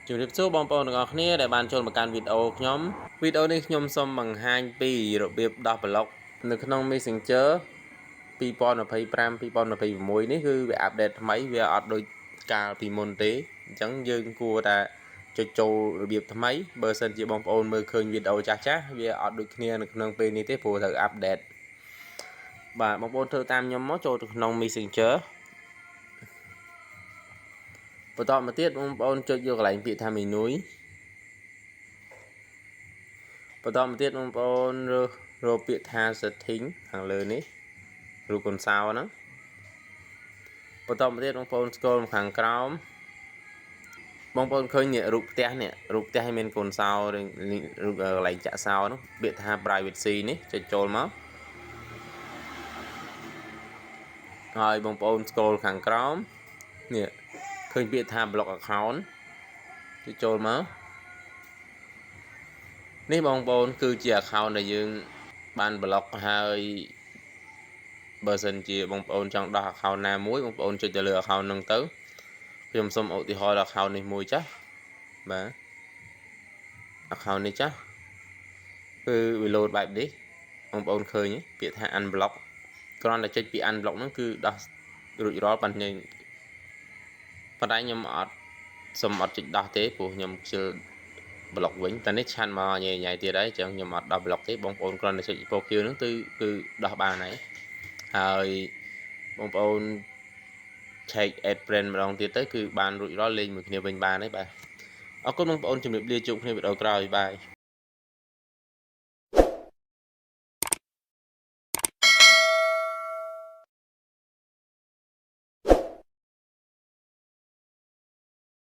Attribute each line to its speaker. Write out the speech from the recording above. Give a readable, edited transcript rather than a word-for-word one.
Speaker 1: ជំរាបសួរបងប្អូនទាំងអស់គ្នាដែលបានចូលមកកាន់វីដេអូខ្ញុំវីដេអូនេះខ្ញុំសូមបង្ហាញពីរបៀបដោះប្លុកនៅក្នុង Messenger 2025 2026នេះគឺវា update ថ្មីវាអត់ដូចកាលពីមុនទេអញ្ចឹងយើងគួរតែចុចចូលរបៀបថ្មីបើសិនជាបងប្អូនមើលឃើញវីដេអូចាស់ចាស់វាអត់ដូចគ្នានៅក្នុងពេលនេះទេព្រោះត្រូវ update បាទបងប្អូនធ្វើតាមខ្ញុំមកចូលទៅក្នុង Messenger បន្តមកទៀតបងប្អូនចុចយកកន្លែងពាក្យថា menu បន្តមកទៀតបងប្អូនរើសរកពាក្យថា setting ខាងលើនេះរូបកូនសោហ្នឹងបន្តមកទៀតបងប្អូន scroll មកខាងក្រោមបងប្អូនឃើញនេះរូបផ្ទះនេះរូបផ្ទះឲ្យមានកូនសោរូបកន្លែងចាក់សោហ្នឹងពាក្យថា privacy នេះចុចចូលមកហើយបងប្អូន scroll ខាងក្រោមនេះឃើញពាក្យថា block account ចុចចូលមកនេះបងប្អូនគឺជា account ដែលយើងបាន block ហើយបើសិនជាបងប្អូនចង់ដោះ account ណាមួយបងប្អូនចុចទៅលើ account ហ្នឹងទៅខ្ញុំសូមឧទាហរណ៍ account នេះមួយចាស់បាទ account នេះចាស់គឺវា load បែបនេះបងប្អូនឃើញពាក្យថា unblock គ្រាន់តែចុចពី unblock ហ្នឹងគឺដោះរួចរាល់ប៉ុន្តែប៉ុន្តែខ្ញុំអត់សុំអត់ចុចដោះទេព្រោះខ្ញុំខ្ជិល block វិញតែនេះ chat មកញ៉ៃញ៉ៃទៀតហើយអញ្ចឹងខ្ញុំអត់ដោះ block ទេបងប្អូនគ្រាន់តែចុចពណ៌ខៀវហ្នឹងគឺគឺដោះបានហើយហើយបងប្អូន check add friend ម្ដងទៀតទៅគឺបានរួចរាល់លេងមួយគ្នាវិញបានហើយបាទអរគុណបងប្អូនជំរាបលាជួបគ្នាវីដេអូក្រោយ bye.